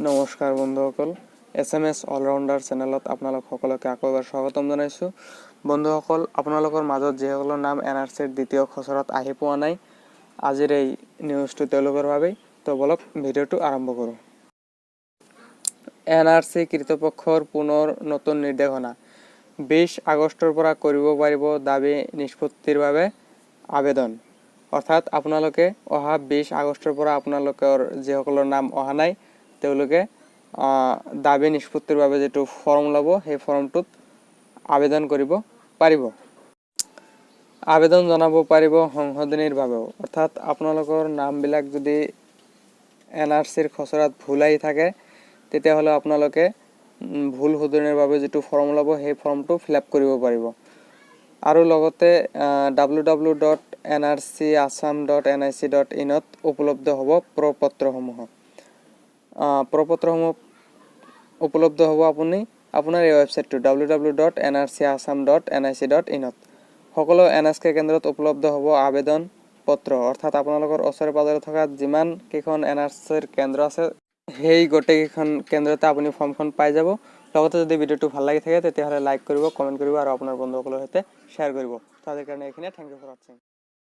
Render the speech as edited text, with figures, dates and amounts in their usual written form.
নমস্কাৰ বন্ধুসকল, S M S allrounder চেনেলত আপোনালোক সকলোকে আকৌ এবাৰ স্বাগতম জনাইছোঁ। বন্ধুসকল, আপোনালোকৰ মাজত যিসকলৰ নাম এন আৰ চিৰ দ্বিতীয় খচৰাত আহি পোৱা নাই, আজিৰ এই নিউজটো তেওঁলোকৰ বাবেই। তো বলক, ভিডিঅ'টো আৰম্ভ কৰোঁ। এন আৰ চি কৰ্তৃপক্ষৰ পুনৰ নতুন নিৰ্দেশনা। 20 আগষ্টৰ পৰা কৰিব পাৰিব দাবী নিষ্পত্তিৰ বাবে আবেদন। অৰ্থাৎ আপোনালোকে অহা 20 আগষ্টৰ পৰা আপোনালোকৰ যিসকলৰ নাম অহা নাই, তেওঁলোকে দাবী নিষ্পত্তিৰ বাবে যিটো ফৰ্ম ল'ব, সেই ফৰ্মটোত আবেদন কৰিব পাৰিব। আবেদন জনাব পাৰিব সংশোধনীৰ বাবেও। অৰ্থাৎ আপোনালোকৰ নামবিলাক যদি এন আৰ চিৰ খচৰাত ভুল আহি থাকে, তেতিয়াহ'লে আপোনালোকে ভুল শুধৰণিৰ বাবে যিটো ফৰ্ম ওলাব, সেই ফৰ্মটো ফিল আপ কৰিব পাৰিব। আৰু লগতে ww.nrcassam.nic.inত উপলব্ধ হ'ব প্ৰপত্ৰসমূহ। প্ৰপত্ৰসমূহ উপলব্ধ হ'ব আপোনাৰ এই ৱেবছাইটটো ww.nrcassam.nic.inত। সকলো এন এছ কে কেন্দ্ৰত উপলব্ধ হ'ব আবেদন পত্ৰ। অৰ্থাৎ আপোনালোকৰ ওচৰে পাজৰে থকা যিমান কেইখন এন আৰ চিৰ কেন্দ্ৰ আছে, সেই গোটেইকেইখন কেন্দ্ৰতে আপুনি ফৰ্মখন পাই যাব। লগতে যদি ভিডিঅ'টো ভাল লাগি থাকে, তেতিয়াহ'লে লাইক কৰিব, কমেণ্ট কৰিব আৰু আপোনাৰ বন্ধুসকলৰ সৈতে শ্বেয়াৰ কৰিব। তাদেৰ কাৰণে এইখিনিয়ে। Thank you for watching.